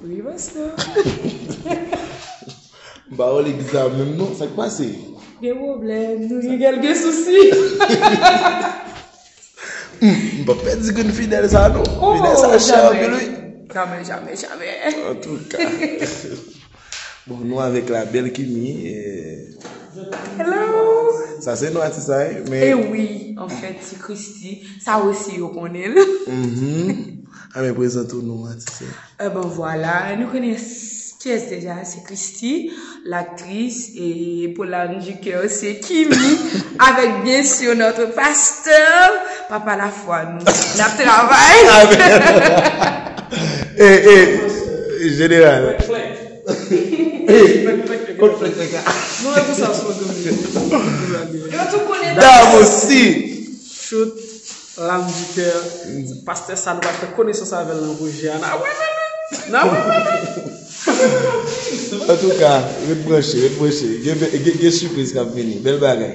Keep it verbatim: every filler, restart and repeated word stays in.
Wi, pastè. M pa wè legliz la menm non, sa k pase? Gen pwoblèm, nou gen kèlke sousi. M pa pèdi grenn fidèl sa non. Fidèl sa chè anpil wi. Jamè, jamè, jamè. Antouka. Bon, nou avèk la bèl Kimi. Hello. Sa se non atis la wi. E wi, anfèt, se Christy. Sa osi yo konnen l. Mhm. A men prezante w non atis la. E ben voilà, nou konnen kiyès deja, se Christy, l'aktris, e pou l'âme du cœur, se Kimi, avec bien sûr notre pasteur, papa lafwa nou. N ap travay. E, e, jeneral. Kot flèk la? Nou wè pou sa sou domine. Yo tou konnen. Dam osi. Shoot, l'âme du cœur. Pastè sa nou pa fè konesans avè l nan pwojè a. N ap wè menm. N ap wè menm. Antouka, ret branche, ret branche. Gen, gen, gen sipriz k ap vini. Bèl bagay.